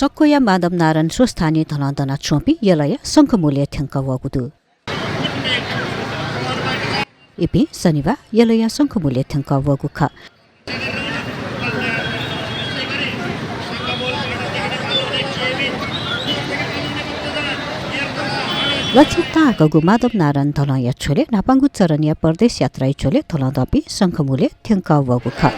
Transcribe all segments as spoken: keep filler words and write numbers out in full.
सक्वया माधव नारायण स्वस्थानी धलं दनाच्वंपिं यलया शंखमूलय् थ्यंकः वःगु दु। इपिं शनिबाः यलया शंखमूलय् थ्यंकः वःगु खः। लच्छि ताहाकःगु माधव नारायण धलंया झ्वलय् न्हापांगु चरणया परदेश यात्राया झ्वलय् धलं दःपिं शंखमूलय् थ्यंकः वःगु खः।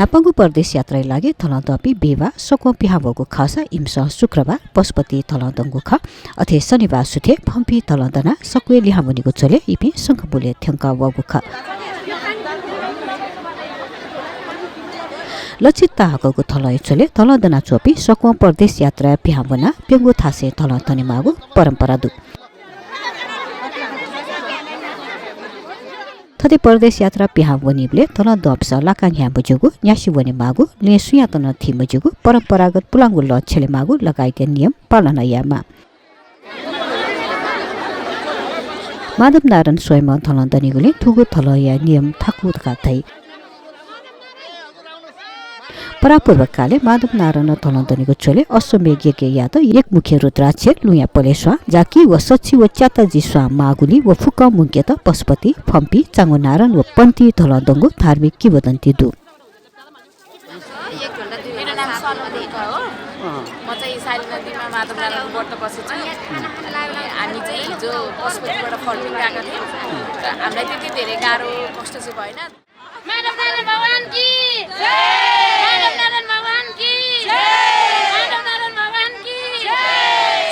न्हापांगु परदेश यात्राया लागि धलं दःपिं बिहिबाः सक्वं पिहां वःगु खःसा इमिसं शुक्रबाः पशुपति धलं दंगु खः। अथे शनिबाः सुथय् फम्पी धलं दनाः सक्वय् लिहां वनीगु झ्वलय् इपिं शंखमूलय् थ्यंकः वःगु खः। लच्छि ताहाकःगु धलंया झ्वलय् धलं दनाच्वंपिं सक्वं परदेश यात्राय् पिहां वनाः प्यंगू थासय् धलं तनेमाःगु परम्परा दु। थथे परदेश यात्रा पिहां वनीबलय् धलं दःपिन्सं लाकां न्ह्याये मज्यूगु, न्यासि वनेमाःगु, लँय् सुयातं नं थी मज्यूगु, परम्परागत पुलांगु लः छ्यलेमाःगु लगायतया नियम पालना यायेमाः। माधव नारायण स्वयम्भं धलं दनीगुलिं थुगु धलंया नियम थाकु धकाः धाइ। परापूर्वकालय् माधव नारायणं धलं दनीगु झ्वलय् अश्वमेघ यज्ञ यायेत यक्व मुख्य रुद्राक्ष, लुँया पलेस्वां, जाकि व सछि व च्याताजि स्वां माःगुलिं व फुक्कं मुंकेत पशुपति, फम्पी, चांगु नारायण व पन्ति धलं दंगु धार्मिक किंवदन्ती दु। मेरो नाम सलोनी हो। म चाहिँ साइली नदीमा माधव नारायणको व्रत बसेछु। हामी चाहिँ हिजो पशुपतिबाट फर्पिङ गएको थियौँ। र हामीलाई त्यति धेरै गाह्रो कष्ट चाहिँ भएन। माधव नारायण भगवान की जय। माधव नारायण भगवान की जय। माधव नारायण भगवान की जय।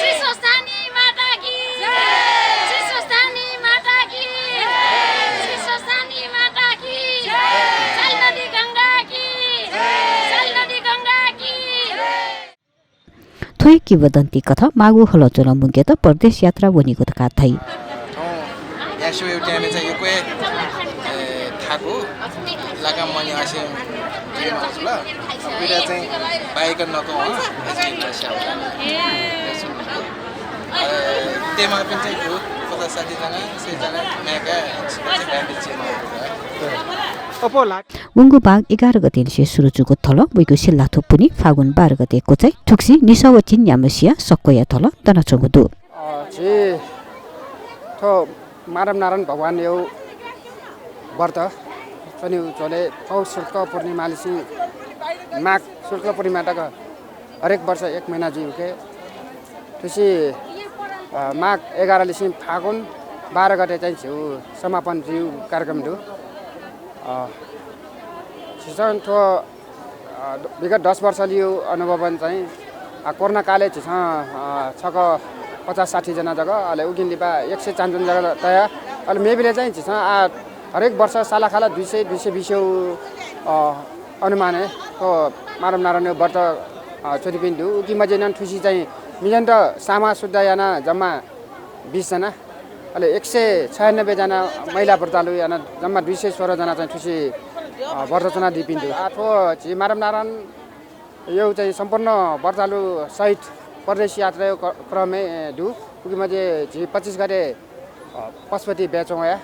श्री स्वस्थानी माता की जय। श्री स्वस्थानी माता की जय। श्री स्वस्थानी माता की जय। साइली नदी गंगा की जय। साइली नदी गंगा की जय। थ्व हे किंवदन्ती कथं माःगु हलंच्वलं मुंकेत परदेश यात्रा वनीगु धकाः धाइ। थौं यासेबु टाइमय् चाहिँ यक्व हे, ए, थाकु, लाकां मन्यं असे जुइ माःगु जुल। अब पिता चाहिँ बाइक नकं, हँ, असे नास्याः वल। अ, तेमापिं चाहिँ ग्रुप पचास साठी जना, सय जना, म्याका, चाहिँ गाडी चाहिँ माःगु जुल। अप्वः ला। वंगु माघ एघार गतेनिसें सुरु जूगु धलं वइगु सिल्लाथ्व पुन्हि फागुन बाह्र गते क्वचाइ थुगुसी निसः व झिंन्याम्ह सियाः सक्वया धलं दनाच्वंगु दु। अ, झी थ्व माधव नारायण भगवानया व्रत च्वनीगु झ्वलय् पौष शुक्ल पूर्णिमालिसें माघ शुक्ल पूर्णिमा तक हरेक वर्ष एक महिना जुइ उके। थुसी, अ, माघ एघारलिसें फागुन बाह्र गते चाहिँ झीगु समापन जुइगु कार्यक्रम दु। अ, झीसं थ्व, अ, विगत दस वर्षलियु अनुभवं चाहिँ, अ, कोरोना कालय् झीसं, अ, छकः पचास साठी जना जक, अले उकिं लिपा एक सय चान जना जक तया। अले मेबलय् चाहिँ झीसं, आ, हरेक वर्ष सालाखाला दुई सय, दुई सय बिसयु, अ, अनुमानय् थ्व माधव नारायणया व्रत, अ, च्वनीपिं दु। उकी मध्ये नं थुसी चाहिँ मिजंत सामा शुद्ध याना जम्मा बिस जना, अले एक सय छयानब्बे जना महिला व्रतालु याना जम्मा दुई सय सोह्र जना चाहिँ थुसी, अ, व्रत च्वनादीपिं दु। आ, थ्व झी माधव नारायणया चाहिँ सम्पूर्ण व्रतालु सहित परदेश यात्राया क-, क्रमय् दु। उकी मध्ये झी पच्चिस गते अ, पशुपति ब्याय् च्वंवया।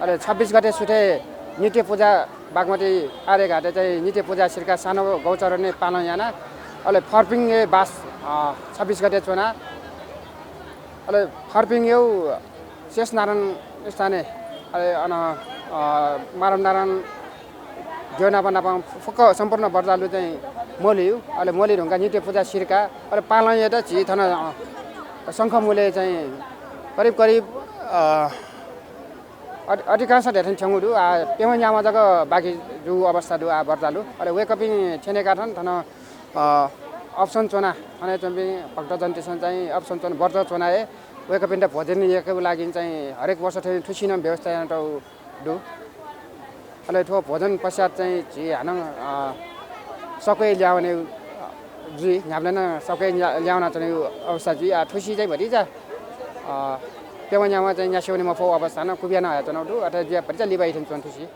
अले छब्बिस गते सुथय् नित्य पूजा बागमती आर्यघाटय् चाहिँ नित्य पूजा सिरका सानो गौचरणय् पालन याना। अले फर्पिङय् बास, अ, छब्बिस गते च्वना। अले फर्पिङय् शेष नारायण स्थानय्, अले अन, अ, माधव नारायण द्यः नाप नाप फुक्क सम्पूर्ण व्रतालु चाहिँ मोलयु। अले मोले धुंका नित्य पूजा सिरका। अले पालंयात झी थन, अ, शंखमूलय् चाहिँ करिब करिब, अ, अधि-, अधिकांश धेथें थ्यंगु दु। आ, प्यम्ह न्याम्ह जक बाकी जूगु अवस्था दु आ व्रतालु। अले वय्कःपिं थ्यनेका थन थन, अ, अप्सं च्वना, थन च्वंपिं भक्तजनतय्सं चाहिँ अप्सं च्वना, व्रत च्वना हे वय्कःपिन्त भोजन याकेगु लागि चाहिँ हरेक वर्ष थें थुसी नं व्यवस्था यानातःगु दु। अले थ्व भोजन पश्चात चाहिँ झी हानं, अ, सक्वय् ल्यावने, अ, जुइ, न्ह्याबलें नं सक्वय् ल्या-, ल्यावनाच्वनेगु अवस्था जुइ। आ, थुसी चाहिँ भतिचा, अ, प्यम्ह न्याम्ह चाहिँ न्यासि वने मफु अवस्था नं कुबिया नं हयाच्वनागु दु। अथे जुया भतिचा लिबाइ थें च्वन थुसी।